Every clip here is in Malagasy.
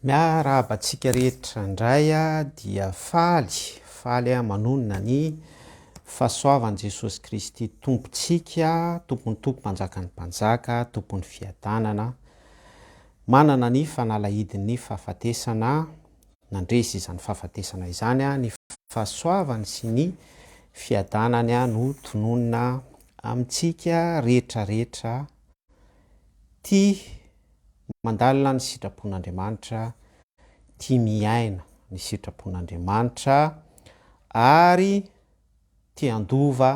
Miarahaba antsika rehetra indray dia faly, faly aho manonona ny fahasoavan'i Jesosy Kristy Tompontsika, Tompon'ny Tompo, Mpanjakan'ny Mpanjaka, Tompon'ny fiadanana, manana ny fanalahidin'ny fahafatesana, nandresy izany fahafatesana izany, ny fahasoavany sy ny fiadanany no tononina amintsika rehetra rehetra tia mandalina ny sitrapon'Andriamanitra, tia miaina ny sitrapon'Andriamanitra ary te handova,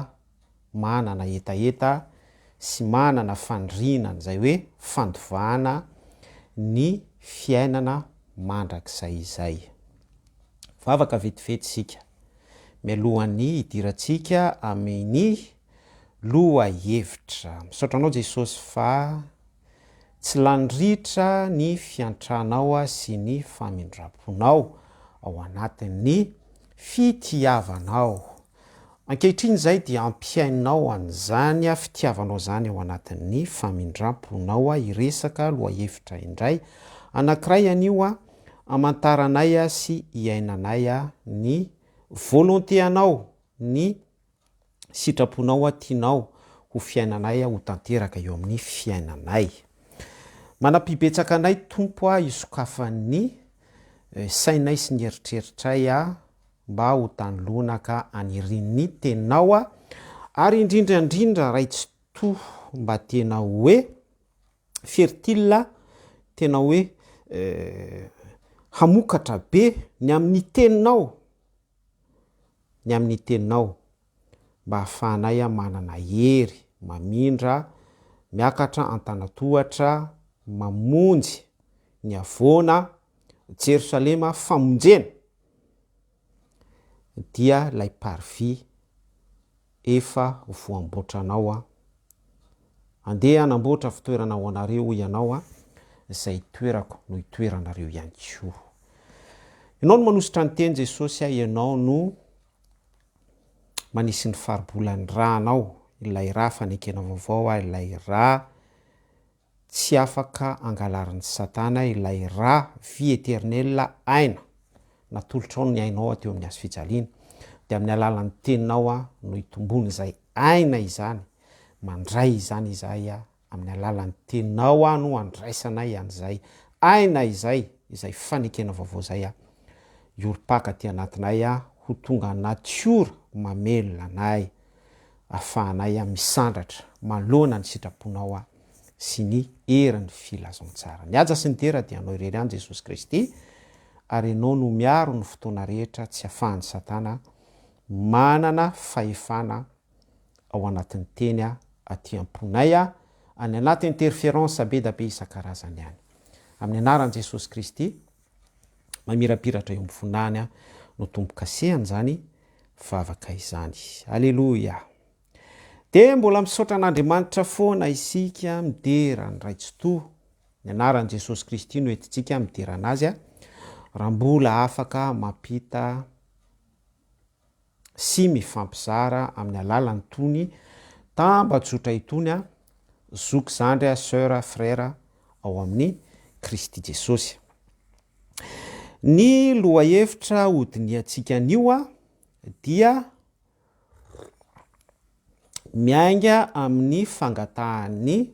manana hetaheta sy manana faniriana an'izay hoe fandovana ny fiainana mandrakizay izay. Vavaka vetivety isika mialohan'ny hidirantsika amin'ny lohahevitra. Misaotra anao Jesosy fa Tsy lany ritra ny fiantranao sy ny famindram-ponao ao anatin'ny fitiavanao. Ankehitriny izay dia ampiainao an'izany fitiavanao izany ao anatin'ny famindram-ponao hiresaka lohahevitra indray anankiray anio hamantaranay sy hiainanay ny volonté anao, ny sitraponao aho tianao ho fiainanay ho tanteraka eo amin'ny fiainanay. Manampia betsaka anay Tompo a hisokafan'ny sainay sy ny eritreritray a mba ho tany lonaka anirian'ny teninao a ary indrindra indrindra Ray Tsitoha mba tena hoe fertile tena hoe hamokatra be ny amin'ny teninao ny amin'ny teninao mba hahafahanay manana hery mamindra miakatra an-tanatohatra mamonjy ny havoana Jerosalema famonjena dia ilay parvis efa voamboatranao aho. Andeha hanamboatra fitoerana ho anareo hoy ianao aho, izay itoerako no hitoeranareo ihany koa. Ianao no manositra ny teny Jesosy a, ianao no manisy ny faribolan'ny rà-nao, ilay rà fanekena vaovao a, ilay rà Tsy afaka angalarin'i satana ilay ra vie eternel aina natolotrao ny ainao teo amin'ny hazo fijaliana dia amin'ny alalan'ny teninao no hitomboan'izay aina izany mandray izany izahay amin'ny alalan'ny teninao no andraisanay an'izay aina izay izay fanekena vaovao izay hiorim-paka aty anatinay ho tonga natiora mamelona anay afahanay misandratra manoloana ny sitraponao sy ny herin'ny filazantsara. Ny haja sy ny dera dia Anao irery ihany Jesosy Kristy, ary Ianao no miaro ny fotoana rehetra tsy afahan'i Satana manana fahefana ao anatin'ny teny aty am-ponay any anaty interference be da be isan-karazany any. Amin'ny anaran'i Jesosy Kristy mamirapiratra eo amin'ny fonany no tombo-kasehany izany vavaka izany. Aleloia! Dia mbola misaotra an'Andriamanitra foana isika midera ny Ray Tsitoha. Ny anaran'i Jesosy Kristy no entintsika midera an'Azy raha mbola afaka mampita sy mifampizara amin'ny alalan'itony tambajotra itony zoky zandry soeur frère ao amin'i Kristy Jesosy. Ny lohahevitra hodinihantsika anio dia miainga amin'ny fangatahan'ny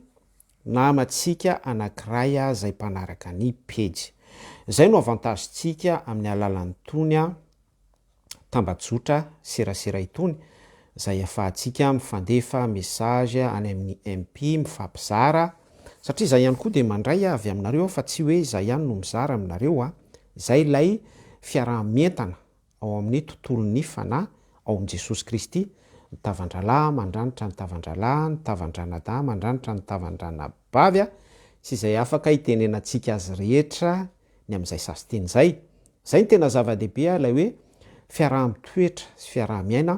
namantsika anankiray izay mpanaraka ny pejy. Izay no avantage-ntsika amin'ny alalan'itony tambajotra serasera itony izay afahantsika mifandefa message any amin'ny MP mifampizara satria izaho ihany koa dia mandray avy aminareo aho fa tsy hoe izaho ihany no mizara aminareo a, izay ilay fiaraha-mientana ao amin'ny tontolon'ny fanahy ao amin'i Jesosy Kristy, ny tavan-drahalahy mandranitra ny tavan-drahalahy, ny tavan-dranadahy mandranitra ny tavan-dranabavy sy izay afaka hitenenantsika azy rehetra ny amin'izay sasinteny izay. Izay no tena zava-dehibe ilay hoe fiaraha-mitoetra sy fiaraha-miaina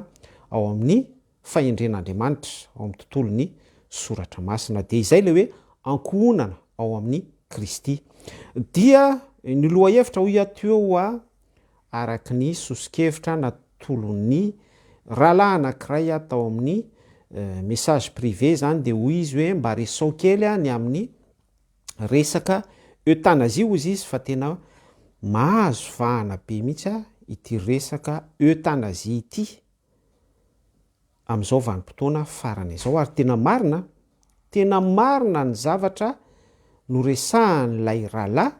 ao amin'ny fahendren'Andriamanitra, ao amin'ny tontolon'ny Soratra Masina. Dia izay ilay hoe ankohonana ao amin'i Kristy. Dia ny lohahevitra hoy aho teo araka ny soso-kevitra natolon'ny rahalahy anankiray tao amin'ny message privé izany dia hoy izy hoe mba resao kely ny amin'ny resaka euthanasie hozy izy fa tena. Mahazo vahana be mihitsy ity resaka euthanasie ity amin'izao vanim-potoana farany izao ary tena marina, tena marina ny zavatra noresahan'ilay rahalahy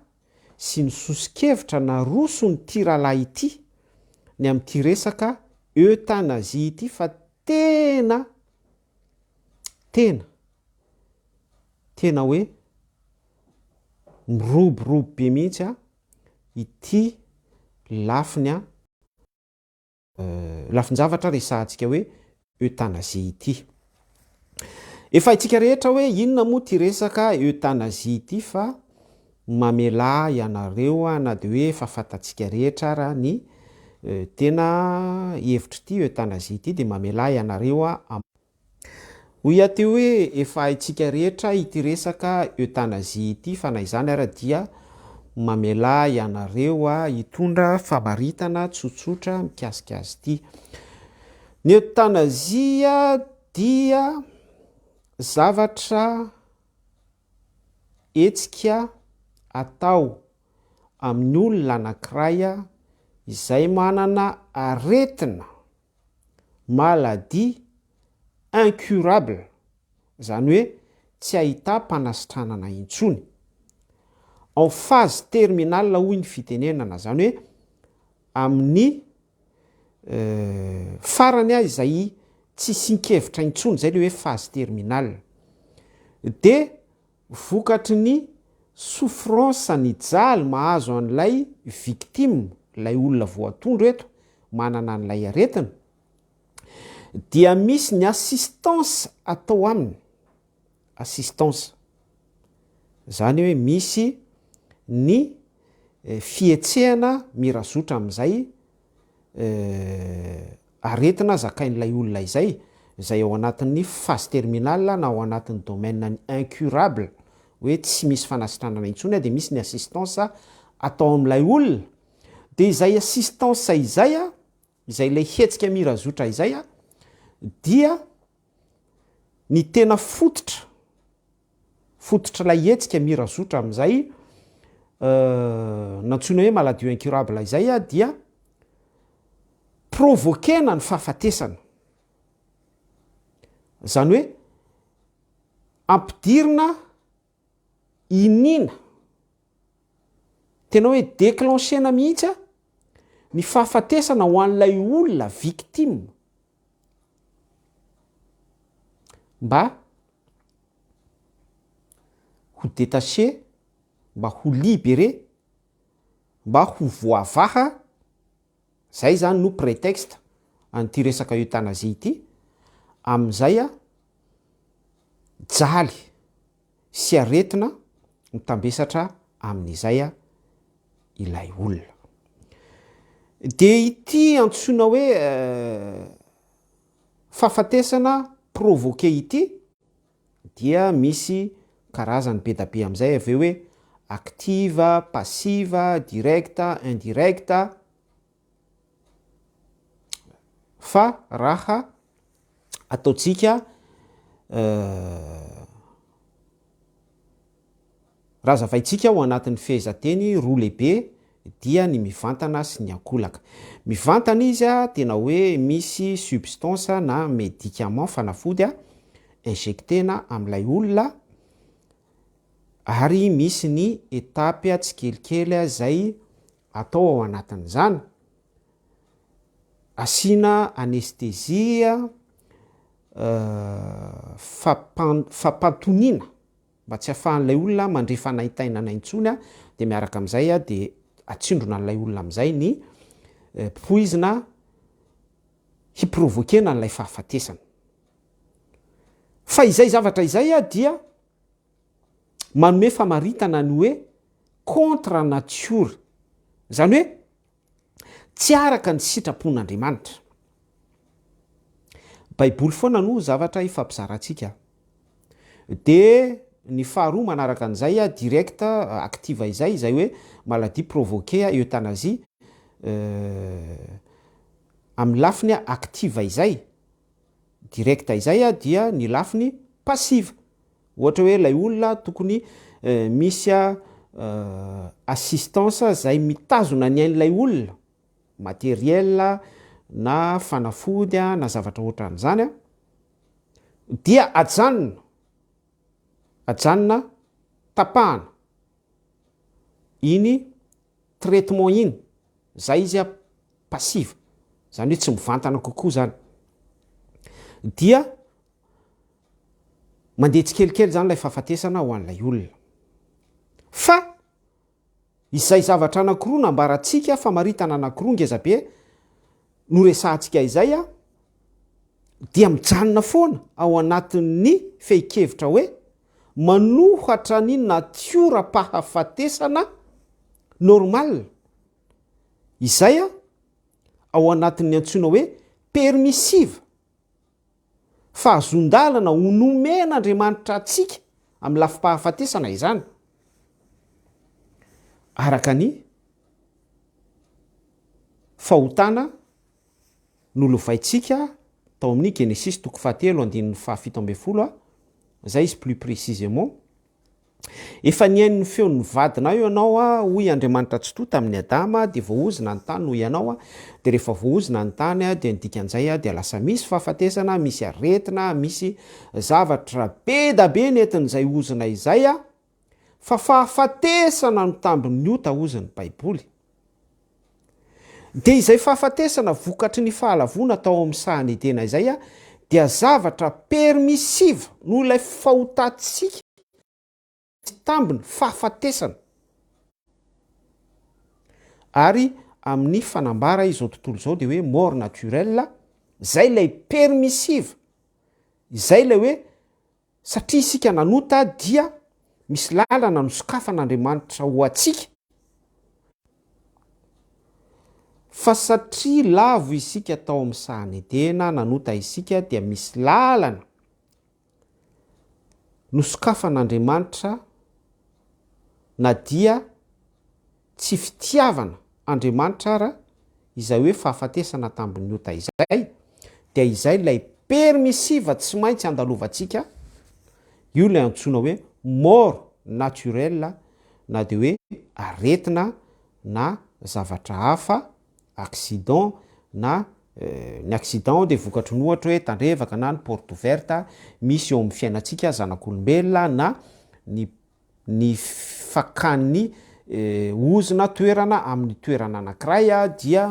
sy ny soso-kevitra naroson'ity rahalahy ity ny amin'ity resaka euthanasie ity fa tena, tena, tena hoe miroborobo be mihitsy ity lafiny lafin-javatra resahantsika hoe euthanasie ity. Efa haintsika rehetra hoe inona moa ity resaka euthanasie ity fa mamelà ianareo na dia hoe efa fantatsika rehetra ara ny tena hevitr'ity euthanasie ity dia mamelà ianareo Hoy aho teo hoe efa haintsika rehetra ity resaka euthanasie ity fa na izany ara dia mamelà ianareo hitondra famaritana tsotsotra mikasika azy ity. Ny euthanasie dia zavatra hetsika atao amin'ny olona anankiray izay manana aretina maladie incurable, izany hoe tsy ahitam-panasitranana intsony. En phase terminale hoy ny fitenenana, izany hoe amin'ny farany izay tsy isian-kevitra intsony, izay ilay hoe phase terminale. Dia Vokatry ny souffrance ny jaly mahazo an'ilay victime, ilay olona voatondro eto, manana an'ilay aretina, dia misy ny assistance atao aminy, assistance, zany hoe misy ny fihetsehana mirazotra amin'izay aretina zakain'ilay olona izay, izay ao anatin'ny phase terminale na ao anatin'ny domaine-ny incurable, hoe tsy misy fanasitranana intsony dia misy ny assistance atao amin'ilay olona, dia izay assistance izay, izay ilay hetsika mirazotra izay dia ny tena fototra, fototr'ilay hetsika mirazotra amin'izay nantsoina hoe maladie incurable izay dia provoquer-na ny fahafatesana. Izany hoe ampidirina iniana, tena hoe declencher-na mihitsy ny fahafatesana ho an'ilay olona victime mba ho détaché, mba ho libéré, mba ho voavaha, zay zany no prétexte an'ity resaka euthanasie ity, amin'izay jaly sy aretina mitambesatra amin'izay ilay olona. De ity antsoina hoe fahafatesana provoqué ity dia misy karazany be da be amin'izay avy eo hoe active, passive, directe, indirecte, fa raha ataontsika Raha azavaintsika ao anatin'ny fehezanteny roa lehibe dia ny mivantana sy ny ankolaka. Mivantana izy tena hoe misy substance na médicament, fanafody, injecter-na amin'ilay olona ary misy ny étape tsikelikely izay atao ao anatin'izany. Asiana anesthésie, fampantoniana. mba tsy ahafahan'ilay olona mandre fanaintainana intsony dia miaraka amin'izay dia atsindrona an'ilay olona amin'izay ny poizina hi-provoquer-na an'ilay fahafatesana. Fa izay zavatra izay dia manome famaritana ny hoe contre nature, izany hoe tsy araka ny sitrapon'Andriamanitra. Baiboly foana no zavatra ifampizarantsika. De ny faharoa manaraka an'izay direct active izay, izay hoe maladie provoquée euthanasie amin'ny lafiny active izay, direct izay dia ny lafiny passive. Ohatra hoe ilay olona tokony misy. assistance zay mitazona ny ain'ilay olona, matériel na fanafody na zavatra ohatran'izany a, dia ajanona, ajanona tapahana iny traitement iny, zay izy a passive, zany hoe tsy mivantana kokoa zany, dia mandeha tsikelikely zany lay fahafatesana ho an'ilay olona. Fa izay zavatra anankiroa nambarantsika, famaritana anankiroa ngezabe noresahantsika izay a, dia mijanona foana ao anatin'ny fehin-kevitra hoe manohatra ny natioram-pahafatesana normal izay ao anatin'ny antsoina hoe permissive, fahazoan-dalana ho nomen'Andriamanitra antsika amin'ny lafim-pahafatesana izany, araka ny fahotana nolovaintsika tao amin'ny Genesisy toko fahatelo andininy faha-17 a, zay izy plus précisément. Efa nihaino ny feon'ny vadinao ianao a, hoy Andriamanitra Tsitoha tamin'i Adama, dia voaozona ny tany noho ianao a, dia rehefa voaozona ny tany a, dia ny dikan'izay a, dia lasa misy fahafatesana, misy aretina, misy zavatra be da be nentin'izay ozona izay a, fa fahafatesana no tambin'ny ota hozy ny Baiboly. Dia izay fahafatesana vokatry ny fahalavoana tao amin'ny sahan'i Edena izay dia zavatra permissive noho ilay fahotantsika sy tambiny fahafatesana. Ary amin'ny fanambara izao tontolo izao dia hoe mort naturelle, izay ilay permissive, izay ilay hoe Satria isika nanota dia misy lalana nosokafan'Andriamanitra ho antsika, fa satria lavo isika tao amin'ny sahan'i Edena, nanota isika dia misy lalana nosokafan'Andriamanitra na dia tsy fitiavana Andriamanitra ara izay hoe fahafatesana tambin'ny ota izay dia izay ilay permissive tsy maintsy andalovantsika, io ilay antsoina hoe mort naturelle na dia hoe aretina na zavatra hafa, accident na ny accident dia vokatry ny ohatra hoe tandrevaka na ny porte ouverte misy eo amin'ny fiainantsika zanak'olombelona na ny ny fakan'ny ozona toerana amin'ny toerana anankiray dia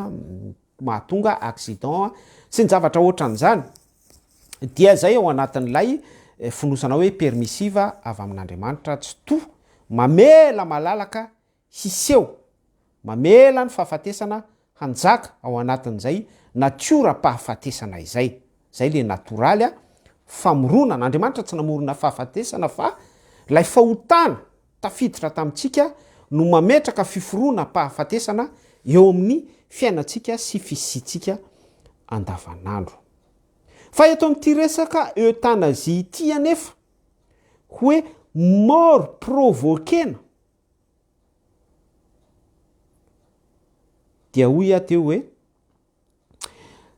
mahatonga accident sy ny zavatra ohatran'izany dia zay ao anatin'ilay fonosana hoe permissive avy amin'Andriamanitra tsy toa mamela malalaka hiseho, mamela ny fahafatesana hanjaka ao anatin'izay natioram-pahafatesana izay. Izay le natoraly a, famoronana, Andriamanitra tsy namorona fahafatesana fa ilay fahotana tafiditra tamintsika no mametraka fiforonam-pahafatesana eo amin'ny fiainantsika sy fisiantsika andavanandro. Fa eto amin'ity resaka euthanasie ity anefa, hoe mort provoquena, Dia hoy aho teo hoe,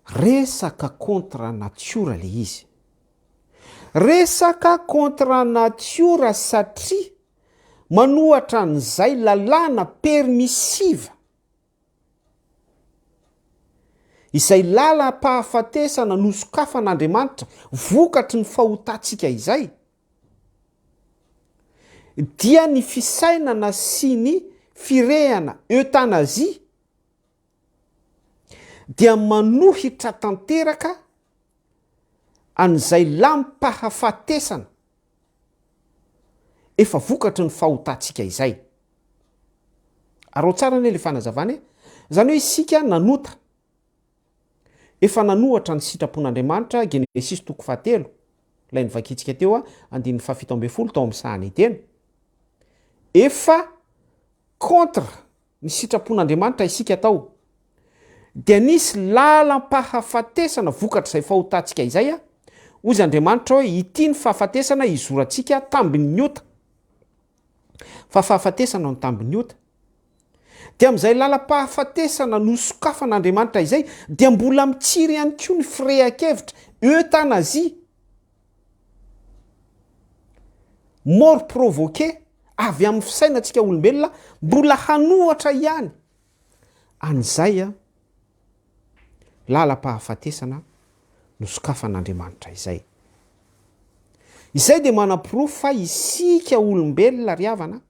resaka contre natiora le izy. Resaka contre natiora satria manohatra an'izay lalàna permissive, izay lalam-pahafatesana nosokafan'Andriamanitra vokatry ny fahotantsika izay, dia ny fisainana sy ny firehana euthanasie dia manohitra tanteraka an'izay lamim-pahafatesana efa vokatry ny fahotantsika izay. Araho tsara anie le fanazavana e! Izany hoe isika nanota, Efa nanohatra ny sitrapon'Andriamanitra, Genesisy toko fahatelo, ilay novakintsika teo, andininy faha-17 tao amin'ny sahan'i Edena. Efa contre ny sitrapon'Andriamanitra isika tao. Dia nisy lalam-pahafatesana vokatr'izay fahotantsika izay, hozy Andriamanitra hoe ity ny fahafatesana hizorantsika tambin'ny ota. Fa fahafatesana no tambin'ny ota. Dia amin'izay lalam-pahafatesana nosokafan'Andriamanitra izay dia mbola mitsiry ihany koa ny firehan-kevitra, euthanasie, mort provoquée, avy amin'ny fisainantsika olombelona mbola hanohatra ihany an'izay lalam-pahafatesana nosokafan'Andriamanitra izay. Izay dia manaporofo fa isika olombelona ry havana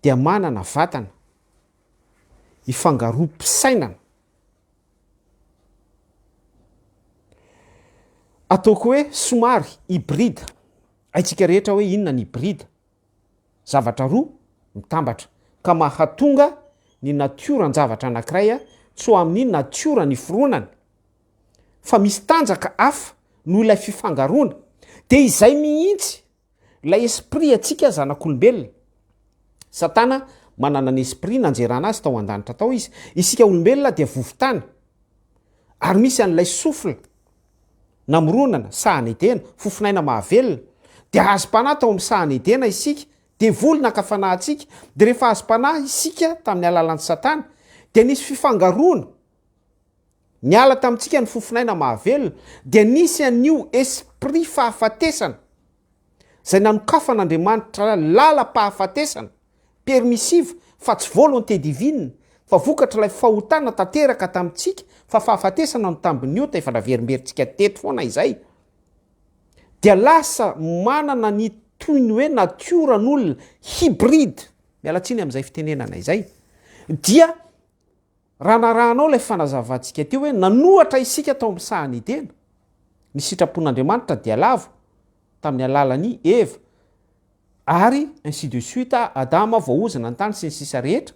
dia manana vatana ifangaroam-pisainana. Ataoko hoe somary hybride. Haintsika rehetra hoe inona ny hybride. Zavatra roa mitambatra ka mahatonga ny natioran-javatra anankiray tsy ho amin'ny natiora niforonany fa misy tanjaka hafa noho ilay fifangaroana. Dia izay mihitsy Ilay esprit antsika zanak'olombelona. Satana manana ny esprit nanjerana azy tao an-danitra tao izy. Isika olombelona dia vovon-tany. Ary misy an'ilay souffle namoronana sahan'Edena, fofon'aina mahavelona. Dia azom-panahy tao amin'ny sahan'Edena isika. Devoly naka fanahy antsika. Dia rehefa azom-panahy isika tamin'ny alalan'i Satana, dia nisy fifangaroana. Niala tamintsika ny fofon'aina mahavelona, dia nisy an'io esprit fahafatesana, izay nanokafan'Andriamanitra lalam-pahafatesana, permissive, fa tsy volonté divine, fa vokatr'ilay fahotana tanteraka tamintsika, fa fahafatesana no tambin'ny ota, efa naverimberintsika teto foana izay, dia lasa manana ny toy ny hoe natioran'olona, hybride, miala tsiny amin'izay fitenenana izay, dia Raha narahanao ilay fanazavantsika teo hoe nanohatra isika tao amin'ny sahan'i Edena, ny sitrapon'Andriamanitra dia lavo tamin'ny alalan'i Eva, ary ainsi de suite, Adama voaozona ny tany sy ny sisa rehetra,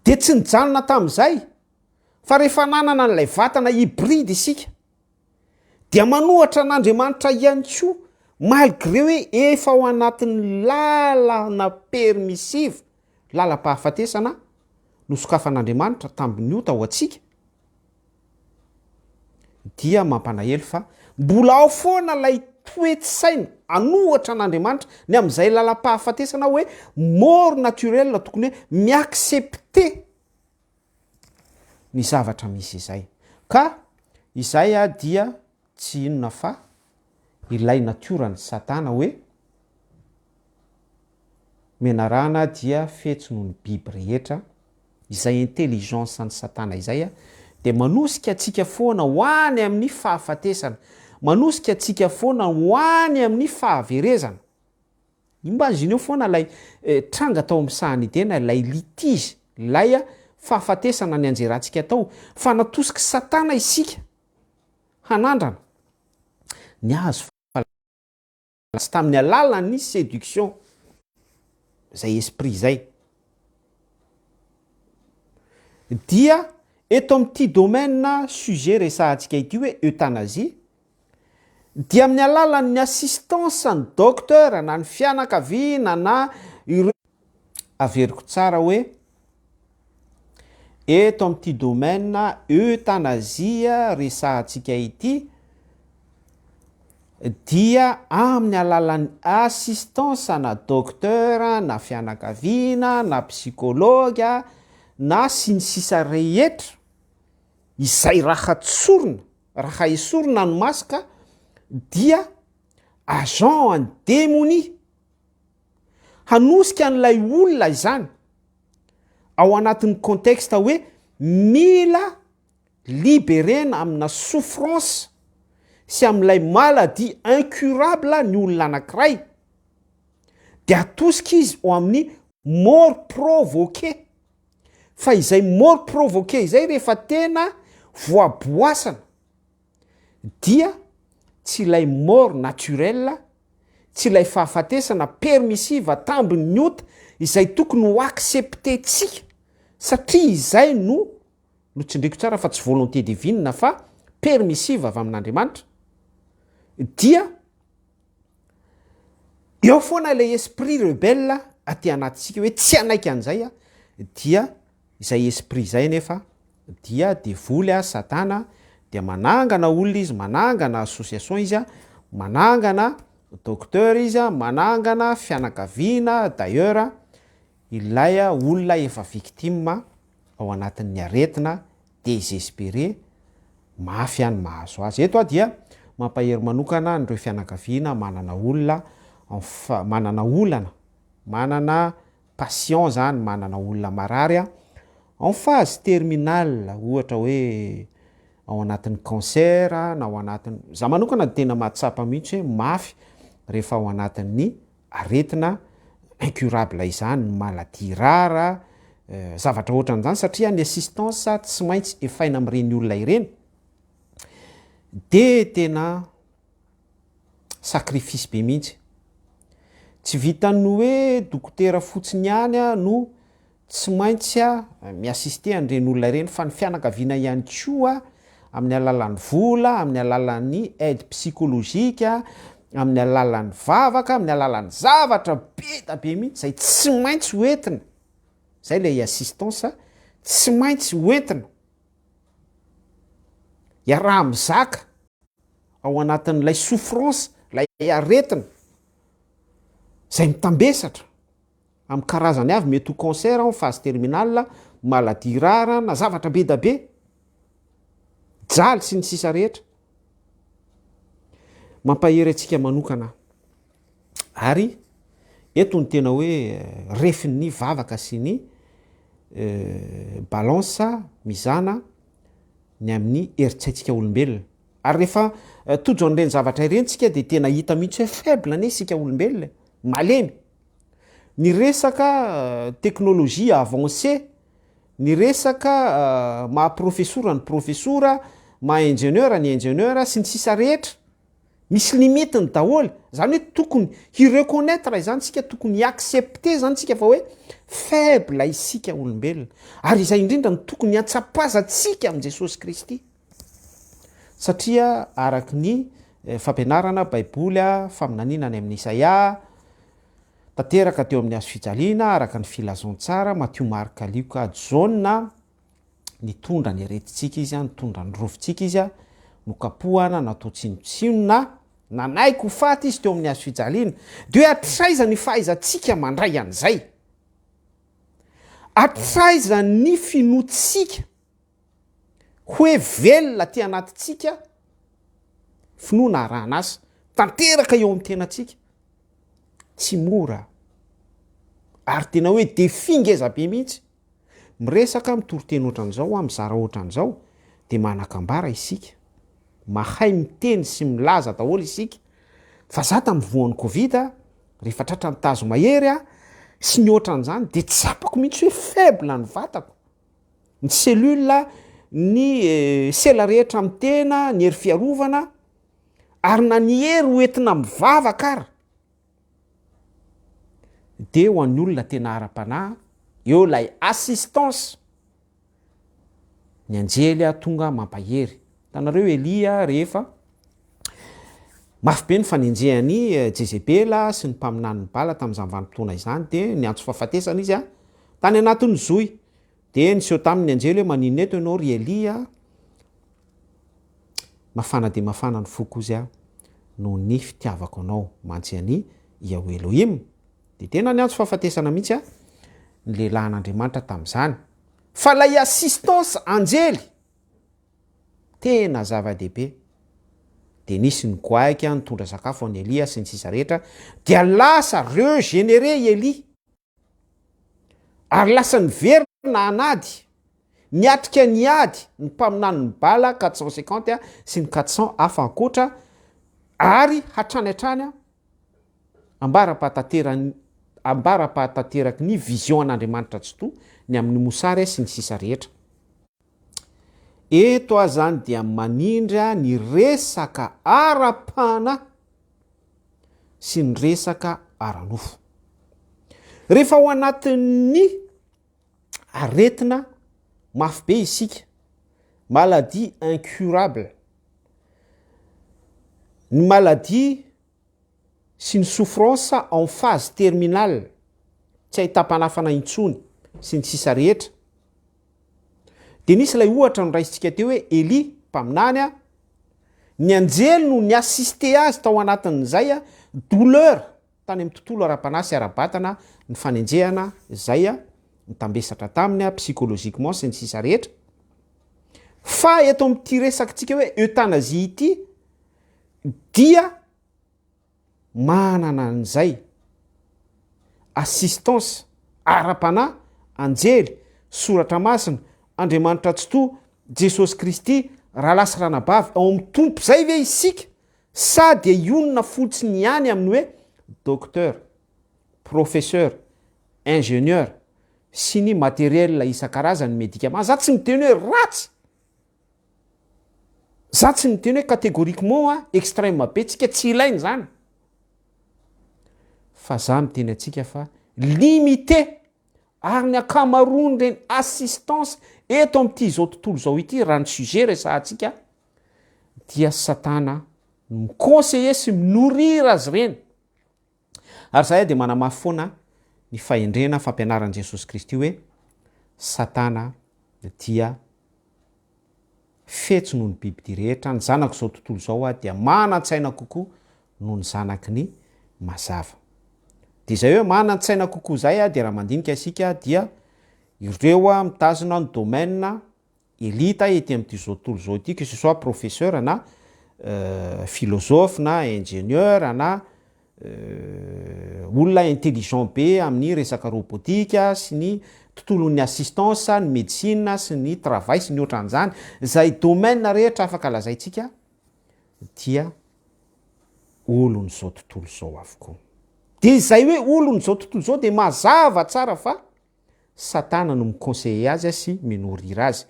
dia tsy nijanona tamin'izay fa rehefa nanana an'ilay vatana hybride isika dia manohatra an'Andriamanitra ihany koa malgré hoe efa ao anatin'ny lalana permissive, lalam-pahafatesana nosokafan'Andriamanitra tambin'ny ota ho antsika, dia mampanahelo fa mbola ao foana ilay toe-tsaina anohatra an'Andriamanitra ny amin'izay lalam-pahafatesana hoe mort naturelle tokony hoe mi-accepter ny zavatra misy izay. Ka izay dia tsy inona fa ilay natioran'i Satana hoe menarana dia fetsy noho ny biby rehetra, izay intelligence an'i Satana izay dia manosika antsika foana ho any amin'ny fahafatesana, manosika antsika foana ho any amin'ny fahaverezana. Imagineo foana ilay tranga tao amin'ny sahan'i Edena, ilay litige, ilay fahafatesana nianjerantsika tao, fa natosik'i Satana isika hanandrana ny hazo fahalalana tamin'ny alalan'ny séduction, izay esprit izay. Dia eto amin'ity domaine sujet resahantsika ity hoe euthanasie, dia amin'ny alalan'ny assistance ny docteur na ny fianakaviana na ireo Averiko tsara hoe eto amin'ity domaine euthanasie resahantsika ity dia amin'ny alalan'ny assistance na docteur na fianakaviana na psychologue na sy ny sisa rehetra izay raha tsorina Raha esorina ny masque dia agent an'ny demonia hanosika an'ilay olona izany ao anatin'ny contexte hoe mila liberena amina souffrance sy amin'ilay maladie incurable ny olona anankiray dia atosika izy ho amin'ny mort provoquée. Fa izay mort provoqué izay rehefa tena voaboasana dia tsy ilay mort naturel, tsy ilay fahafatesana permissive tambin'ny ota izay tokony ho accepter-tsika satria izay no notsindriko tsara fa tsy volonté divine fa permissive avy amin'Andriamanitra dia Eo foana ilay esprit rebelle aty anatintsika hoe tsy hanaiky an'izay aho, dia izay esprit izay anefa dia devoly a, satana, dia manangana olona izy, manangana association izy a, manangana docteur izy a, manangana fianakaviana, d'ailleurs ilay olona efa victime ao anatin'ny aretina désespéré mafy any mahazo azy. Eto aho dia mampahery manokana an'ireo fianakaviana manana olona En manana olana, manana patient zany, manana olona marary a, en phase terminale, ohatra hoe ao anatin'ny cancer na ao anatin'ny, za manokana de tena mahatsapa mihitsy hoe mafy rehefa ao anatin'ny aretina incurable izany, maladie rare, zavatra ohatran'izany satria ny assistance tsy maintsy efaina amin'ireny olona ireny de tena sacrifice be mihitsy. Tsy vitan'ny hoe dokotera fotsiny ihany no tsy maintsy mi-assister an'ireny olona ireny fa ny fianakaviana ihany koa amin'ny alalan'ny vola, amin'ny alalan'ny aide psychologique, amin'ny alalan'ny vavaka, amin'ny alalan'ny zavatra be da be mihitsy izay tsy maintsy ho entina, izay ilay assistance tsy maintsy ho entina iaraha-mizaka ao anatin'ilay souffrance, ilay aretina izay mitambesatra amin'ny karazany avy, mety ho cancer en phase terminale, maladie rare na zavatra be da be, jaly sy ny sisa rehetra. Mampahery antsika manokana ary eto ny tena hoe refin'ny vavaka sy ny balance mizana ny amin'ny herin-tsaintsika olombelona. Ary rehefa tojo an'ireny zavatra ireny tsika dia tena hita mihitsy hoe faible anie isika olombelona e, malemy. Ny resaka technologie avancée, ny resaka maha profesora ny profesora, maha ingénieur ny ingénieur sy ny sisa rehetra, misy limite-ny daholo. Zany hoe tokony hi-reconnaitre izany tsika, tokony hi-accepter zany tsika fa hoe faible isika olombelona. Ary izay indrindra no tokony hiantsapazantsika amin'i Jesosy Kristy. Satria araka ny fampianarana Baiboly, faminaniana any amin'i Isaia, tanteraka teo amin'ny hazo fijaliana araka ny filazantsara, Matio, Marka, Lioka, Jaona, nitondra ny aretintsika izy, nitondra ny rofintsika izy, nokapohana, natao tsinontsinona, nanaiky ho faty izy teo amin'ny hazo fijaliana. Dia hoe hatraiza ny fahaizantsika mandray an'izay? Hatraiza ny finoantsika hoe velona aty anatintsika finoana arahana asa tanteraka eo amin'ny tenantsika? Tsy mora ary tena hoe défi ngeza be mihitsy. Miresaka, mitory teny ohatran'izao aho, mizara ohatran'izao, dia manan-kambara isika. Mahay miteny sy milaza daholo isika. Fa za tamin'ny voan'ny covid, rehefa tratran'ny tazo mahery aho, sy ny ohatran'izany, dia tsapako mihitsy hoe faible ny vatako. Ny cellule, ny sela rehetra amin'ny tena, ny hery fiarovana, ary na ny hery hoentina mivavaka ara. Dia ho an'ny olona tena ara-panahy, eo ilay assistance, ny anjely tonga mampahery. Hitanareo Elia rehefa mafy be ny fanenjehan'i Jezebela sy ny mpaminanin'i Bala tamin'izany vanim-potoana izany dia niantso fahafatesana izy tany anatin'ny zohy. Dia niseho taminy ny anjely hoe maninona eto ianao ry Elia? Mafana dia mafana ny foko ozy aho noho ny fitiavako anao mantsy an'i Yahweh Elohim. Dia tena niantso fahafatesana mihitsy ny lehilahin'Andriamanitra tamin'izany. Fa ilay assistance anjely tena zava-dehibe. Dia nisy ny goaika nitondra sakafo an'i Elia sy ny sisa rehetra, dia lasa regénéré i Elia. Ary lasa niverina an'ady, niatrika ny ady ny mpaminanin'i Bala 450 sy ny 400 hafa ankoatra, ary hatrany hatrany ambara-pahatanterany ambara-pahatanteraky ny vision an'Andriamanitra Tsitoha ny amin'ny mosary sy ny sisa rehetra. Eto aho zany dia manindry ny resaka ara-panahy sy ny resaka ara-nofo. Rehefa ao anatin'ny aretina mafy be isika, maladie incurable, ny maladie sy ny souffrance en phase terminale, tsy ahitam-panafana intsony sy ny sisa rehetra, dia nisy ilay ohatra noraisintsika teo hoe Elia, mpaminany, Ny anjely no ni-assister azy tao anatin'izay douleur tany amin'ny tontolo ara-panahy sy ara-batana, ny fanenjehana izay nitambesatra taminy psychologiquement sy ny sisa rehetra. Fa eto amin'ity resakitsika hoe euthanasie ity dia. Manana an'izay assistance ara-panahy, anjely, soratra masina, Andriamanitra Tsitoha, Jesosy Kristy, rahalahy sy ranabavy ao amin'ny Tompo izay ve isika sa dia hionona fotsiny ihany amin'ny hoe docteur, professeur, ingénieur sy ny matériel isan-karazany, médicament, za tsy miteny hoe ratsy! Za tsy miteny hoe catégoriquement a extrême be tsika tsy ilaina izany fa za miteny antsika fa limité ary ny ankamaroan'ireny assistance eto amin'ity izao tontolo izao ity raha ny sujet resahantsika dia satana no mi-conseiller sy mi-nourrir azy ireny. Ary izahay dia manamafy foana ny fahendrena fampianaran'i Jesosy Kristy hoe Satana dia fetsy noho ny bibidia rehetra, ny zanak'izao tontolo izao dia manan-tsaina kokoa noho ny zanaky ny mazava. Dia izay hoe manan-tsaina kokoa izay dia raha mandinika isika dia ireo mitazona ny domaine elite ety amin'ity zao tontolo izao ity, que ce soit professeur na philosophe na ingénieur na olona intelligent be amin'ny resaka robotique sy ny tontolon'ny assistance, ny médecine sy ny travail sy ny ohatran'izany, izay domaine rehetra afaka lazaintsika dia olon'izao tontolo izao avokoa. Dia izay hoe olon'izao tontolo izao dia mazava tsara fa Satana no mi-conseiller azy sy mi-nourrir azy.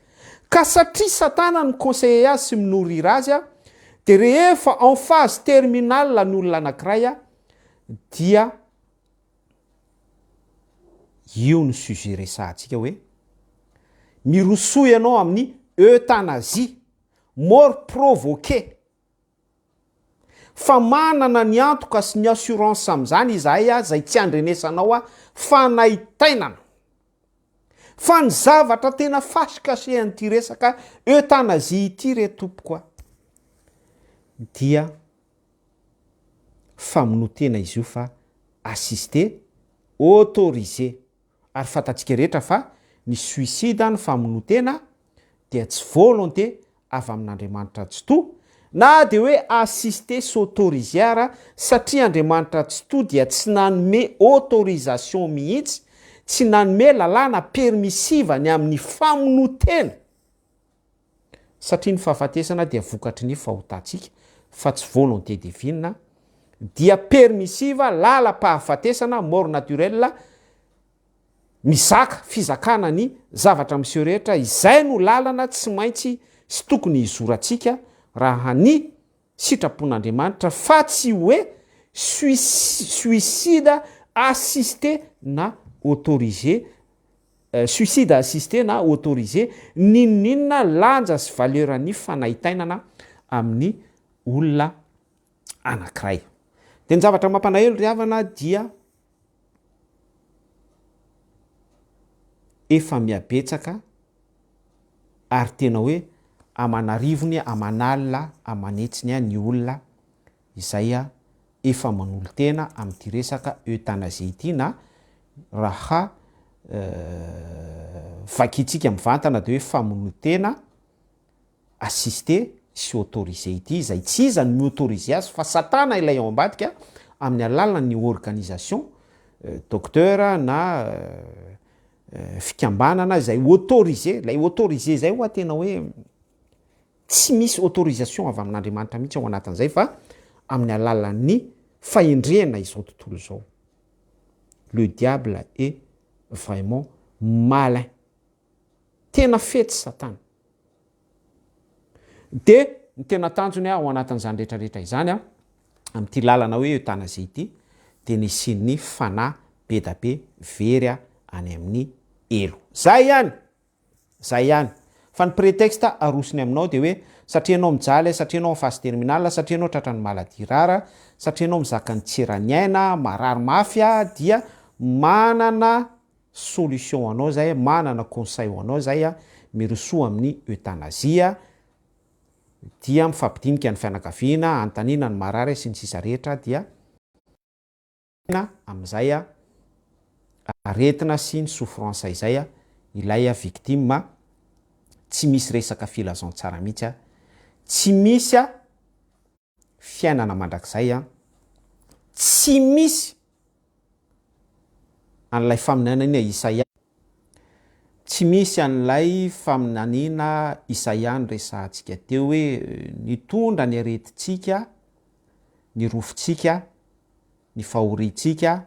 Ka satria Satana no mi-conseiller azy sy mi-nourrir azy dia rehefa en phase terminale ny olona anankiray dia io no sujet resahantsika hoe mirosoa ianao amin'ny euthanasie, mort provoquée. Fa manana ny antoka sy ny assurance amin'izany izahay izay tsy andrenesanao fanaitainana. Fa ny zavatra tena face cachée an'ity resaka euthanasie ity re tompoko a, dia famonoan-tena izy io fa assisté, autorisé. Ary fantatsika rehetra fa ny suicide, ny famonoan-tena, dia tsy volonté avy amin'Andriamanitra Tsitoha, na dia hoe assisté sy autorisé ara, satria Andriamanitra Tsitoha dia tsy nanome autorisation mihitsy, tsy nanome lalàna permissive ny amin'ny famonoan-tena. Satria ny fahafatesana dia vokatry ny fahotantsika fa tsy volonté divine, dia permissive, lalam-pahafatesana, mort naturelle, mizaka, fizakana ny zavatra miseho rehetra, izay no lalana tsy maintsy sy tokony hizorantsika raha ny sitrapon'Andriamanitra fa tsy hoe suicide assisté na autorisé, suicide assisté na autorisé, n'inon'inona lanja sy valeur ny fanaintainana amin'ny olona anankiray. Dia ny zavatra mampalahelo ry havana dia efa mihabetsaka ary tena hoe aman'arivony, aman'alina, aman'hetsiny ny olona izay efa manolo-tena amin'ity resaka euthanasie ity na raha vakintsika mivantana dia hoe famonoan-tena assisté sy autorisé ity izay tsy iza no mi-autoriser azy fa satana ilay ao ambadika amin'ny alalan'ny organisation docteur na fikambanana izay autorisé, ilay autorisé izay ho'a tena hoe tsy misy autorisation avy amin'Andriamanitra mihitsy ao anatin'izay fa amin'ny alalan'ny fahendrena izao tontolo izao. Le diable est vraiment malin. Tena fetsy satana. De ny tena tanjony ao anatin'izany rehetra rehetra izany an, amin'ity lalana hoe euthanasie ity dia ny hisian'ny fanahy be da be very any amin'ny helo. Zay ihany! Zay ihany. Fa ny prétexte arosony aminao dia hoe satria ianao mijaly, satria ianao en phase terminale, satria ianao tratran'ny maladie rare, satria ianao mizaka ny tsy eran'ny aina, marary mafy dia manana solution ho anao zay, manana conseil ho anao zay, mirosoa amin'ny euthanasie, dia mifampidinika ny fianakaviana, anontaniana ny marary sy ny sisa rehetra dia amin'izay aretina sy ny souffrance izay ilay victime, tsy misy resaka filazantsara mihitsy, tsy misy fiainana mandrakizay. Tsy misy an'ilay faminaniana Isaia. Tsy misy an'ilay faminaniana Isaia noresahantsika teo hoe nitondra ny aretintsika, ny rofintsika, ny fahoriantsika,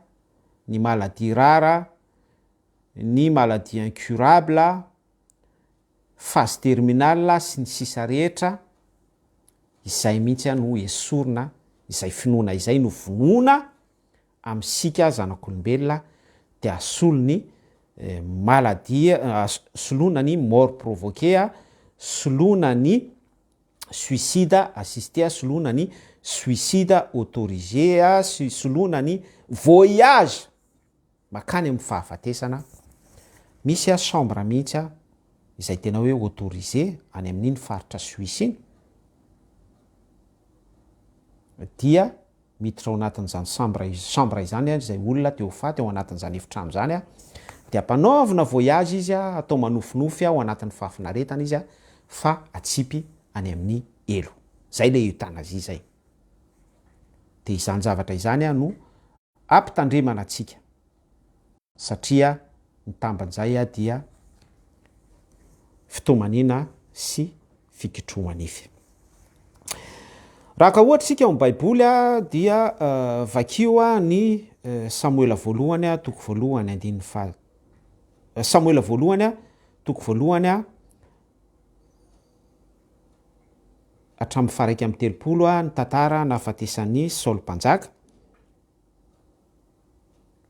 ny maladie rare, ny maladie incurable, phase terminale sy ny sisa rehetra, izay mihitsy no esorina, izay finoana izay no vonoina amintsika zanak'olombelona dia asolo ny maladie, soloina ny mort provoquée, soloina ny suicide assisté, soloina ny suicide autorisé, soloina ny voyage makany amin'ny fahafatesana, misy chambre mihitsy izay tena hoe autorisé any amin'iny faritra Suisse iny, dia miditra ao anatin'izany chambre chambre izany izay olona te ho faty ao anatin'izany efitrano izany dia ampanaovina voyage izy atao manofinofy ao anatin'ny fahafinaretana izy fa atsipy any amin'ny helo. Zay le euthanasie zay. Dia izany zavatra izany no ampitandremana antsika satria ny tambin'izay dia fitomaniana sy fikitroha-nify. Raha ka ohatra isika ao amin'ny Baiboly dia vakio ny Samoela voalohany toko voalohany andininy faha Samoela voalohany toko voalohany hatramin'ny faha 31 ny tantara nahafatesan'i Saoly mpanjaka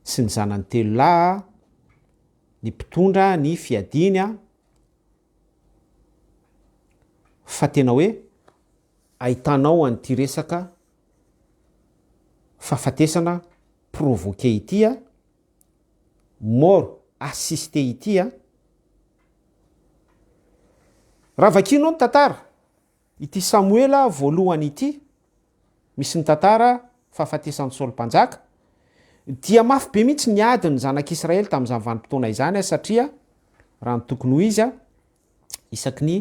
sy ny zanany telo lahy, ny mpitondra ny fiadiany fa tena hoe ahitanao an'ity resaka fahafatesana provoqué ity a, mort assisté ity a. Raha vakianao ny tantara, ity Samoela voalohany ity, misy ny tantara fahafatesan'i Saoly mpanjaka, dia mafy be mihitsy ny adin'ny zanak'Israely tamin'izany vanim-potoana izany satria raha ny tokony ho izy, isaky ny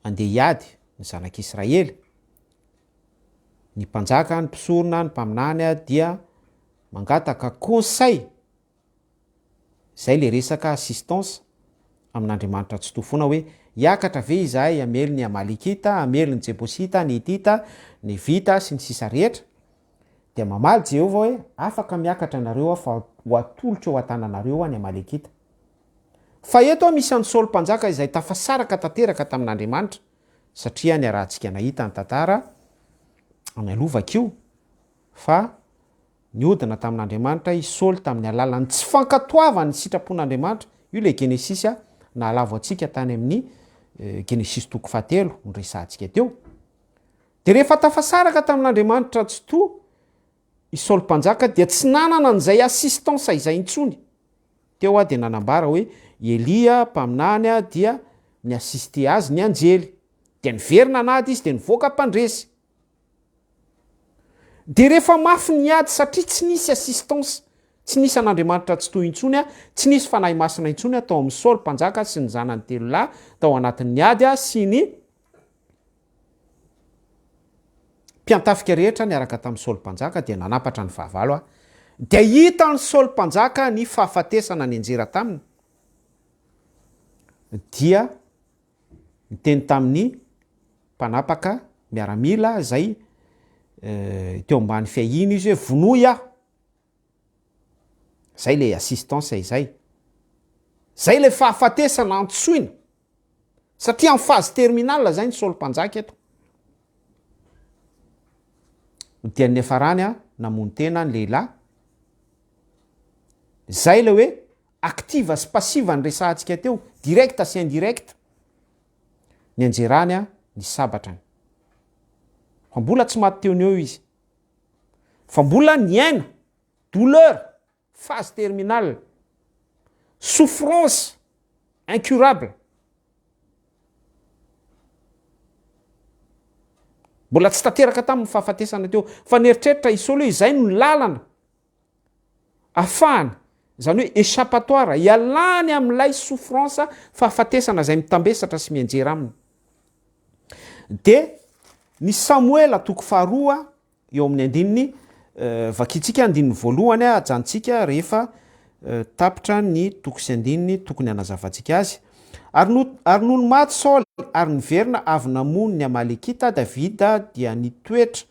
andeha hiady ny zanak'Israely, ny mpanjaka, ny mpisorona, ny mpaminany dia mangataka conseil, zay le resaka assistance amin'Andriamanitra Tsitoha foana hoe hiakatra ve izahay hamely ny Amalekita, hamely ny Jebosita, ny Hitita, ny Hevita sy ny sisa rehetra, dia mamaly Jehovah hoe afaka miakatra nareo aho fa ho atolotro eo an-tananareo ny Amalekita. Fa eto aho misy an'i Saoly mpanjaka izay tafasaraka tanteraka tamin'Andriamanitra, satria niarahantsika nahita ny tantara any aloha vakio fa niodina tamin'Andriamanitra i Saoly tamin'ny alalan'ny tsy fankatoavany ny sitrapon'Andriamanitra, io ilay Genesisy nahalavo antsika tany amin'ny Genesisy toko fahatelo noresahantsika teo. Dia rehefa tafasaraka tamin'Andriamanitra Tsitoha i Saoly mpanjaka dia tsy nanana an'izay assistance izay intsony. Teo aho dia nanambara hoe i Elia mpaminany dia ni-assister azy ny anjely. Dia niverina an'ady izy dia nivoaka mpandresy. Dia rehefa mafy ny ady satria tsy nisy assistance, tsy nisy an'Andriamanitra Tsitoha intsony, tsy nisy Fanahy Masina intsony tao amin'i Saoly mpanjaka sy ny zanany telo lahy tao anatin'ny ady sy ny mpiantafika rehetra niaraka tamin'i Saoly mpanjaka dia nanampatra ny fahavalo aho. Dia hitan'i Saoly mpanjaka ny fahafatesana nianjera taminy, dia niteny tamin'ny mpanapaka miaramila izay teo ambany fiahiany izy hoe vonoy aho. Zay le assistance izay. Zay le fahafatesana antsoina. Satria en phase terminale zay ny Saoly mpanjaka eto. Dia ny niafarany a, namono tena ny lehilahy. Zay le hoe active sy passive ny resahantsika teo, direct sy indirect. Nianjerany a, ny sabatrany. Fa mbola tsy maty teo no eo izy. Fa mbola niaina, douleur, phase terminale, souffrance incurable. Mbola tsy tanteraka taminy ny fahafatesana teo, fa nieritreritra i Saoly hoe izay no lalana afahany, izany hoe échappatoire, ialany amin'ilay souffrance fahafatesana izay mitambesatra sy mianjera aminy. Dia ny Samoela toko faharoa eo amin'ny andininy Vakintsika andininy voalohany, ajanontsika rehefa tapitra ny toko sy andininy tokony hanazavantsika azy. Ary no, ary nony maty Saoly ary niverina avy namono ny Amalekita Davida dia nitoetra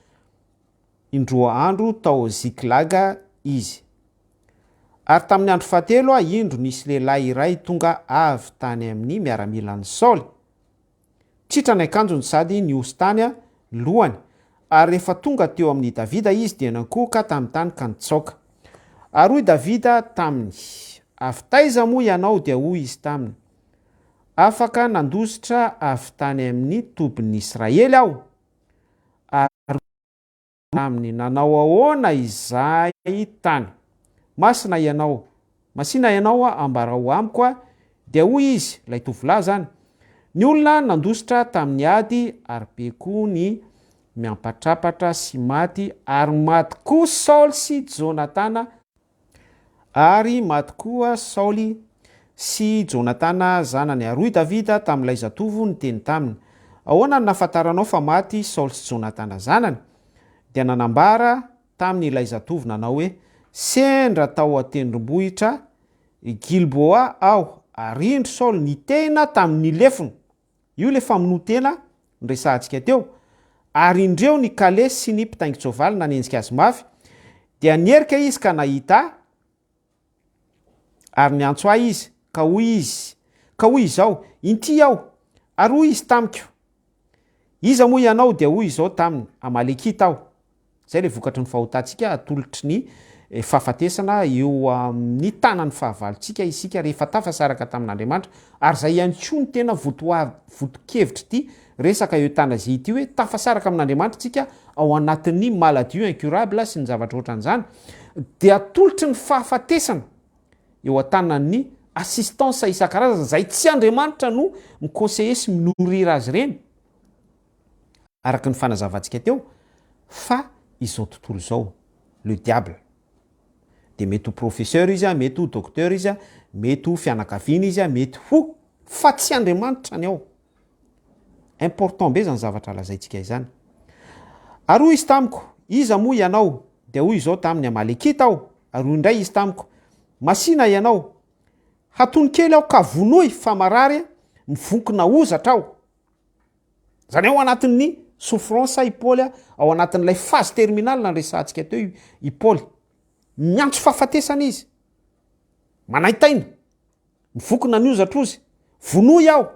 indroa andro tao Ziklaga izy. Ary tamin'ny andro fahatelo, indro nisy lehilahy iray tonga avy tany amin'ny miaramilan'i Saoly. Tritra ny akanjony sady nihosin-tany ny lohany, ary rehefa tonga teo amin'i Davida izy dia nankohoka tamin'ny tany ka nitsaoka. Ary hoy Davida taminy, Avy taiza moa ianao? Dia hoy izy taminy, Afaka nandositra avy tany amin'ny tobin'ny Israely aho. Ary. Taminy, Nanao ahoana izay tany? Masina ianao. Masina ianao, ambarao amiko a. Dia hoy izy, ilay tovolahy izany, Ny olona nandositra tamin'ny ady, ary be koa ny miampatrapatra sy maty, ary maty koa Saoly sy Jonatana, Ary maty koa Saoly sy Jonatana zanany. Ary hoy Davida tamin'ilay zatovo niteny taminy, Ahoana no nahafantaranao fa maty Saoly sy Jonatana zanany? Dia nanambara taminy ilay zatovo nanao hoe, Sendra tao an-tendrombohitra Gilboa aho, ary indro Saoly nitehina tamin'ny lefona. Io ilay famonoan-tena noresahantsika teo. Ary indreo ny kalesy sy ny mpitaingin-tsoavaly nanenjika azy mafy, dia nierika izy ka nahita ahy, ary niantso ahy izy, ka hoy izy, ka hoy izao, Inty aho! Ary hoy izy tamiko, Iza moa ianao? Dia hoy izao taminy, Amalekita aho. Izay ilay vokatry ny fahotantsika atolotry ny fahafatesana eo amin'ny tanan'ny fahavalontsika isika rehefa tafasaraka tamin'Andriamanitra, ary izay ihany koa no tena votokevitr'ity resaka euthanasie ity hoe tafasaraka amin'Andriamanitra isika ao anatin'ny maladie incurable sy ny zavatra ohatran'izany dia atolotry ny fahafatesana eo an-tanan'ny assistance isan-karazany izay tsy Andriamanitra no mi-conseiller sy mi-nourrir azy ireny. araka ny fanazavantsika teo fa izao tontolo izao, le diable, dia mety ho professeur izy, mety ho docteur izy, mety ho fianakaviana izy, mety ho, fa tsy Andriamanitra ny ao. Important be izany zavatra lazaintsika izany. Ary hoy izy tamiko, iza moa ianao? Dia hoy izao taminy, Amalekita aho. Ary hoy indray izy tamiko, Masìna ianao, hatony kely aho ka vonoy fa marary mivonkina hozatra aho. Izany hoe ao anatin'ny souffrance i Paoly, ao anatin'ilay phase terminale nandresahantsika teo i Paoly. Miantso fahafatesana izy. Manaintaina. Mivokona ny hozatra ozy. Vonoy aho.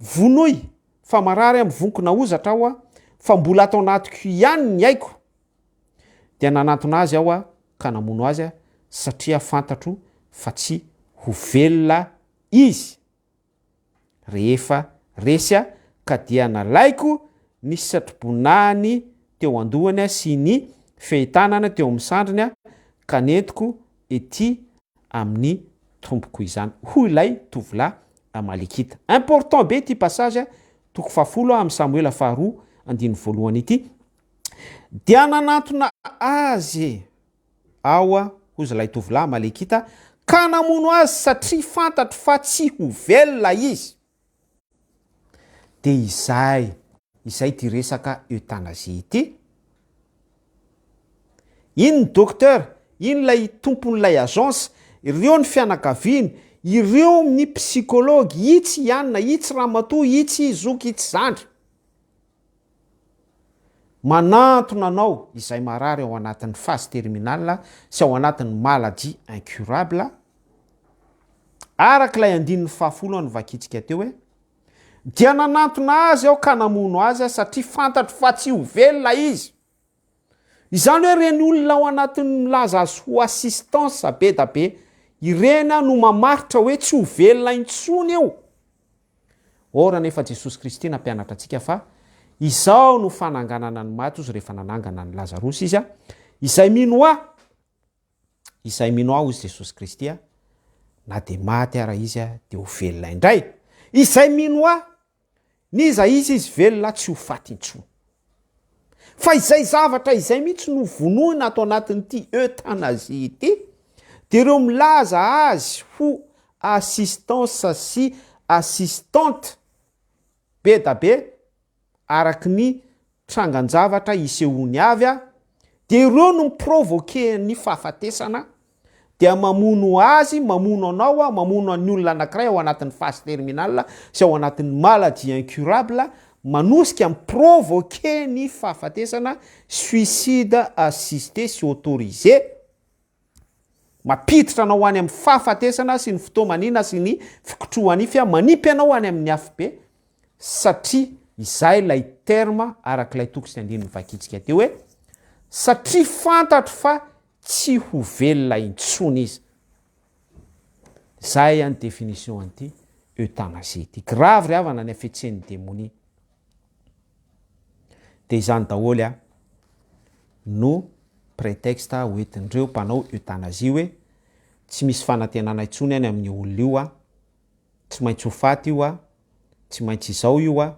Vonoy fa marary aho mivonkona hozatra aho fa mbola ato anatiko ihany ny aiko. Dia nanantona azy aho ka namono azy satria fantatro fa tsy ho velona izy. Rehefa resy aho ka dia nalaiko ny satroboninahiny teo an-dohany sy ny fehitanana teo amin'ny sandriny ka nentiko ety amin'ny tompoko izany, hoy ilay tovolahy Amalekita. Important be ity passage toko fahafolo amin'ny Samoela faharoa andininy voalohany ity. Dia nanantona azy Aho, hozy ilay tovolahy Amalekita, ka namono azy satria fantatro fa tsy ho velona izy. Dia izay, izay ity resaka euthanasie ity. Iny ny docteur, iny ilay tompon'ilay agence, ireo ny fianakaviany, ireo ny psychologue, itsy i anona, itsy ramatoa, itsy zoky, itsy zandry. Manantona anao izay marary ao anatin'ny phase terminale sy ao anatin'ny maladie incurable, araka ilay andininy fahafolo novakintsika teo hoe, Dia nanantona azy aho ka namono azy satria fantatro fa tsy ho velona izy. Izany hoe ireny olona ao anatin'ny milaza azy ho assistance be da be ireny no mamaritra hoe tsy ho velona intsony io. Or anefa Jesosy Kristy nampianatra antsika fa izao no fananganana ny maty ozy rehefa nanangana an'i Lazarosy izy, izay mino ahy, izay mino ahy ozy Jesosy Kristy, na dia maty ara izy dia ho velona indray. Izay mino ahy, n'iza iza izy velona tsy ho faty intsony. Fa izay zavatra izay mihitsy no vonoina ato anatin'ity euthanasie ity, dia ireo milaza azy ho assistance sy assistante be da be araky ny trangan-javatra isehoany avy a, Dia ireo no mi-provoquer ny fahafatesana, dia mamono azy, mamono anao, mamono an'ny olona anankiray ao anatin'ny phase terminale sy ao anatin'ny maladie incurable, manosika mi-provoquer ny fahafatesana, suicide assisté sy autorisé, mampiditra anao any amin'ny fahafatesana sy ny fitaomanina sy ny fikotroha-nify, manipy anao any amin'ny afobe, satria izay ilay terme arak'ilay toko sy andininy vakintsika teo hoe, satria fantatro fa tsy ho velona intsony izy. Izay ny définition an'ity euthanasie ity. Grave ry havana ny hafetsen'ny demonia. Dia izany daholo a no prétexte hoentin'ireo mpanao euthanasie hoe tsy misy fanantenana intsony any amin'io olona io a, tsy maintsy ho faty io a, tsy maintsy izao io a,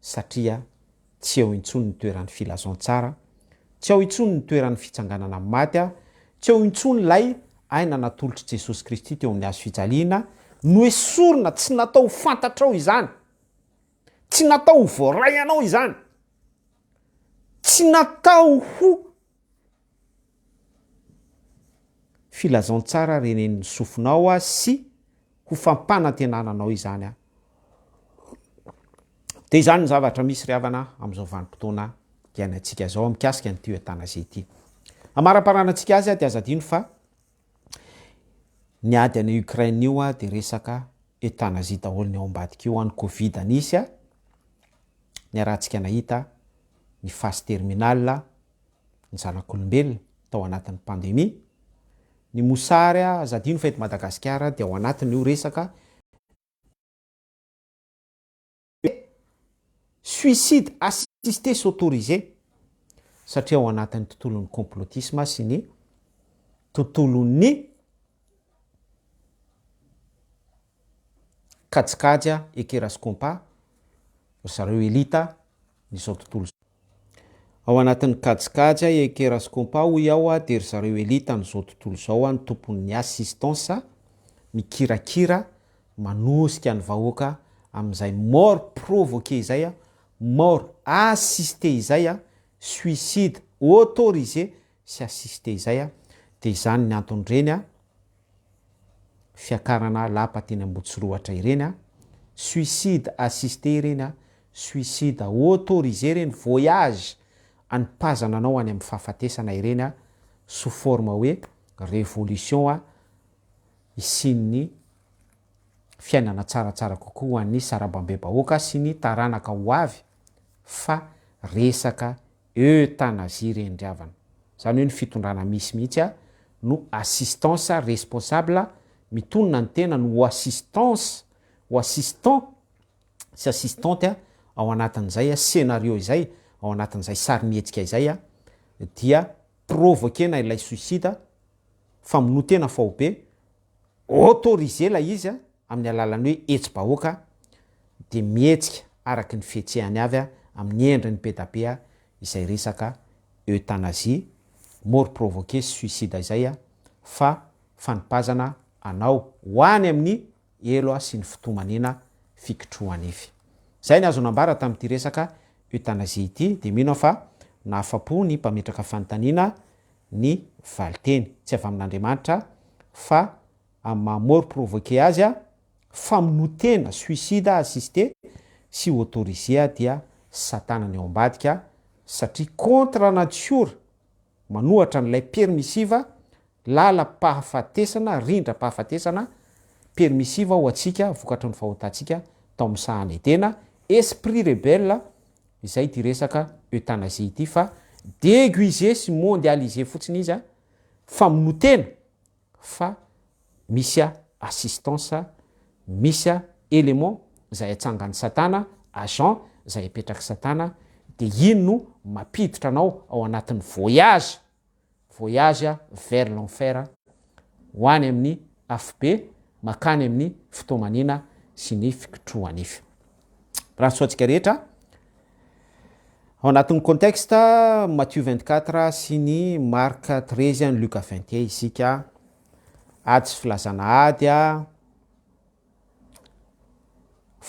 satria tsy eo intsony ny toeran'ny filazantsara, tsy ao intsony ny toeran'ny fitsanganana amin'ny maty a, tsy eo intsony ilay aina natolotr'i Jesosy Kristy teo amin'ny hazo fijaliana, noesorina, tsy natao ho fantatrao izany. Tsy natao ho voaray anao izany. Tsy natao ho filazantsara renenin'ny sofinao aho sy ho fampanantenana anao izany aho. Dia izany ny zavatra misy ry havana amin'izao vanim-potoana iainantsika izao mikasika an'ity euthanasie ity. Amaraparanantsika azy dia aza adino fa Ny ady any Ukraine io dia resaka euthanasie daholo ny ao ambadika io, any covid nisy a, niarahantsika nahita ny phase terminale ny zanak'olombelona tao anatin'ny pandemie, ny mosary aza adino fa eto Madagasikara dia ao anatin'io resaka Suicide assisté sy autorisé satria ao anatin'ny tontolon'ny complotisme sy ny tontolon'ny kajikajy ekera sy compas ry zareo elita izao tontolo Ao anatin'ny kajikajy ekera sy compas hoy aho dia ry zareo elita an'izao tontolo izao no tompon'ny assistance mikirakira manosika ny vahoaka amin'izay mort provoqué izay, mort assisté izay, suicide autorisé sy assisté izay dia izany ny anton'ireny fiakarana lapa teny Ambotsirohatra ireny a, suicide assisté ireny a, suicide autorisé ireny, voyage anipazana anao any amin'ny fahafatesana ireny a, sous forme hoe révolution a, hisian'ny fiainana tsaratsara kokoa ho an'ny sarabambe-bahoaka sy ny taranaka ho avy fa resaka euthanasie reny ry havana. Zany hoe ny fitondrana misy mihitsy a no assistance responsable mitonona ny tenany ho assistance ho assistant sy assistante ao anatin'izay scenario izay ao anatin'izay sarimihetsika izay a dia provoquer-na ilay suicide famonoan-tena faobe autorisé ilay izy amin'ny alalan'ny hoe hetsi-bahoaka dia mihetsika araky ny fihetsehany avy amin'ny endriny be da be izay resaka euthanasie, mort provoquée sy suicide izay fa fanipazana anao ho any amin'ny helo sy ny fitomanina fikitroha-nify. Izay ny azo nambara tamin'ity resaka euthanasie ity dia mino aho fa nahafapo ny mpametraka fanontaniana ny valinteny. Tsy avy amin'Andriamanitra fa amin'ny maha mort provoqué azy, famonoan-tena, suicide assisté sy autorisé dia satana ny ao ambadika satria contre natiora manohatra an'ilay permissive lalam-pahafatesana, rindram-pahafatesana permissive ho antsika vokatry ny fahotantsika tao amin'ny sahan'i Edena, esprit rebelle izay ity resaka euthanasie ity fa deguisé sy mondialisé fotsiny izy famonoan-tena fa misy assistance, misy élément izay atsangan'i satana, agent izay apetrak'i satana, dia iny no mampiditra anao ao anatin'ny voyage, voyage vers l'enfer, ho any amin'ny afobe, makany amin'ny fitomanina sy ny fikitroha-nify. Raha soa antsika rehetra, ao anatin'ny contexte Matthieu 24 sy ny Marc 13 ny Luc 21 isika, ady sy filazana ady,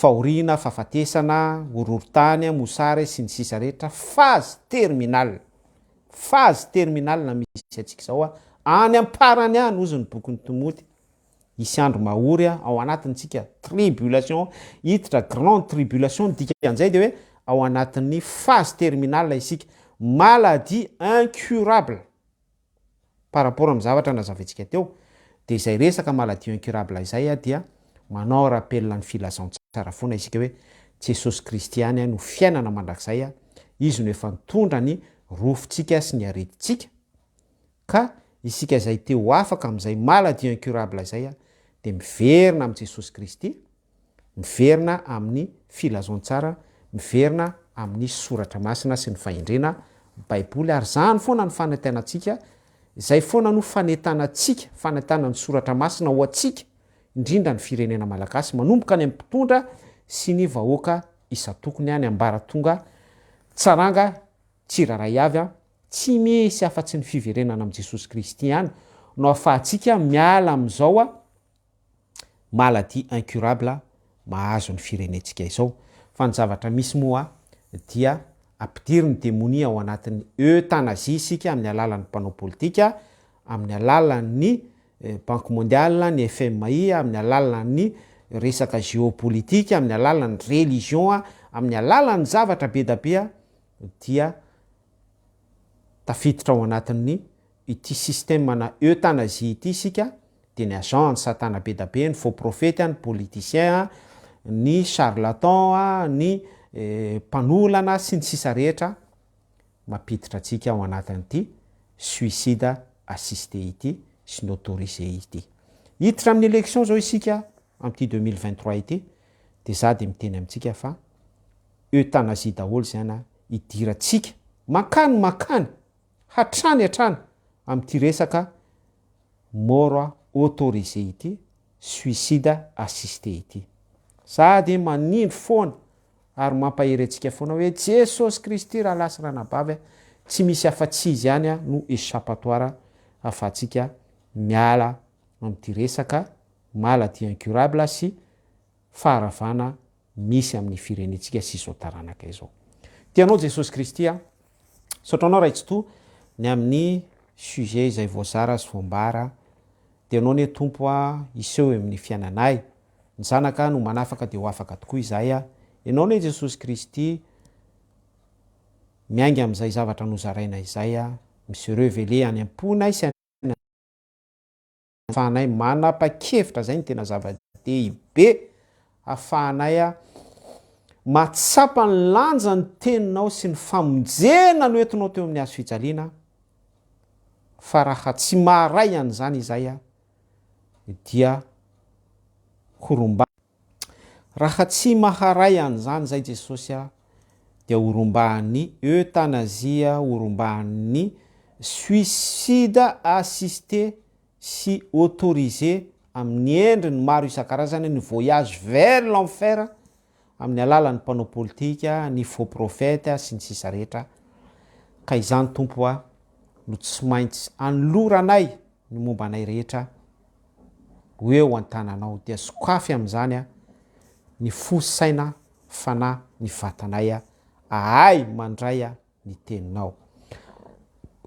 fahoriana, fahafatesana, horohorontany, mosary sy ny sisa rehetra, phase terminale. Phase terminale misy antsika izao a, any am-parany any hozy ny bokin'i Timoty, hisy andro mahory ao anatintsika, tribulation, hiditra grande tribulation, ny dikan'izay dia hoe ao anatin'ny phase terminale isika, maladie incurable. Par rapport amin'ny zavatra nazavaintsika teo, dia izay resaka maladie incurable izay dia manao rappel ny filazantsara foana isika hoe Jesosy Kristy ihany no fiainana mandrakizay, Izy no efa nitondra ny rofintsika sy ny aretintsika, ka isika izay te ho afaka amin'izay maladie incurable izay dia miverina amin'i Jesosy Kristy, miverina amin'ny filazantsara, miverina amin'ny soratra masina sy ny fahendrena, baiboly, ary izany foana no fanentanantsika, izay foana no fanentanantsika, fanentanan'ny soratra masina ho antsika, indrindra ny firenena malagasy, manomboka any amin'ny mpitondra sy ny vahoaka isan-tokony any ambaratonga tsaranga tsirairay avy, tsy misy afa-tsy ny fiverenana amin'i Jesosy Kristy ihany no ahafahantsika miala amin'izao maladie incurable mahazo ny firenentsika izao fa ny zavatra misy moa dia ampidirin'ny demonia ao anatin'ny euthanasie isika amin'ny alalan'ny mpanao politika, amin'ny alalan'ny banque mondiale, ny FMI, amin'ny alalan'ny resaka géopolitique, amin'ny alalan'ny religion, amin'ny alalan'ny zavatra be da be dia tafiditra ao anatin'ny ity système ana euthanasie ity isika dia ny agent ny satana be da be, ny faux prophète, ny politicien, ny charlatan, ny mpanolana sy ny sisa rehetra mampiditra antsika ao anatin'ity suicide assisté ity sy ny autorisé ity. Hiditra amin'ny élection zao isika amin'ity 2023 ity dia za dia miteny amintsika fa euthanasie daholo izany hidirantsika mankany mankany hatrany hatrany amin'ity resaka mort autorisé ity, suicide assisté ity. Za dia manindry foana ary mampahery antsika foana hoe Jesosy Kristy rahalahy sy ranabavy a, tsy misy afa-tsy Izy ihany no échappatoire ahafahantsika miala amin'ity resaka maladie incurable sy faharavana misy amin'ny firenentsika sy izao taranaka izao. Tia anao Jesosy Kristy a. Misaotra anao Ray Tsitoha ny amin'ny sujet izay voazara sy voambara. Dia anao anie Tompo a hiseho eo amin'ny fiainanay. Ny zanaka no manafaka dia ho afaka tokoa izahay a. Ianao anie Jesosy Kristy miainga amin'izay zavatra nozaraina izay a, mi-se reveler any am-ponay sy any ahafahanay manapa-kevitra, zay no tena zava-dehibe, ahafahanay mahatsapa ny lanjan'ny teninao sy ny famonjena noentinao teo amin'ny hazo fijaliana, fa raha tsy maharay an'izany izay dia horomba. Raha tsy maharay an'izany izay Jesosy dia horombahan'ny euthanasie, horombahan'ny suicide assisté sy autorisé amin'ny endriny maro isan-karazany ny voyage vers l'enfer amin'ny alalan'ny mpanao politika, ny faux prophète sy ny sisa rehetra. Ka izany Tompo a no tsy maintsy anoloranay ny momba anay rehetra ho eo an-tananao dia sokafy amin'izany a ny fo saina fanahy ny vatanay a ahay mandray a ny teninao.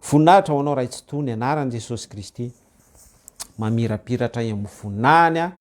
Voninahitra ho anao Ray Tsitoha ny anaran'i Jesosy Kristy mamirapiratra eo amin'ny voninahiny a.